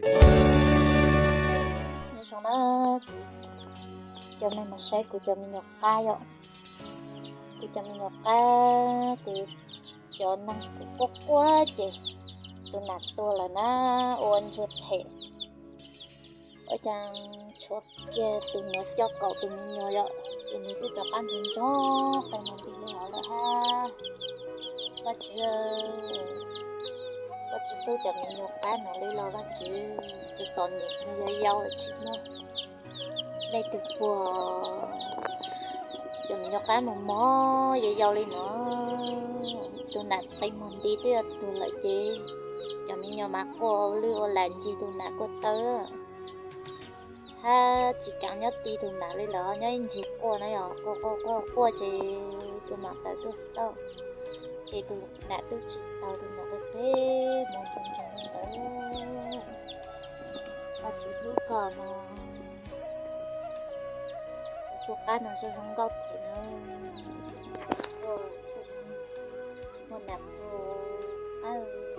Nyob zoo na, cov me mus saib kuv cov me nyuam qab yom. Kuv cov me nyuam qab ces cov neeg kuv quaj quaj ces tus nam tuag lawm na, ua ntsuag them. Ua cas tshuav kiag tus nyuam coj kaum tus me nyuam yom, ces nws twb rov qab ntsoov ntsoov qe mus nti li hov lawm hab. Vajtswv, Vajtswv hlub cov me nyuam qab no li los Vajtswv, txom txom nyem kawg, yau yau lawm tsis muaj leej twg puag. Cov me nyuam qab mos mos yau yau li no, tus nam qe mus nti twb yuav tuag lawm ces cov me nyuam mas quaj ua lwj ua lam ncig tus nam quaj tawv. Hab tsis kav nyob ti tus nam li lawm, nyob ib ncig quaj na yom, quaj quaj quaj quaj ces tus nam tawv tuaj xauj, ces tus nam twb tsis tau, tus nam qe qe mus ntsoov ntsoov li ntawd. Vajtswv hlub koj no, tus qab no zoo zoo nkauj thiab na, tsis muaj nam puag.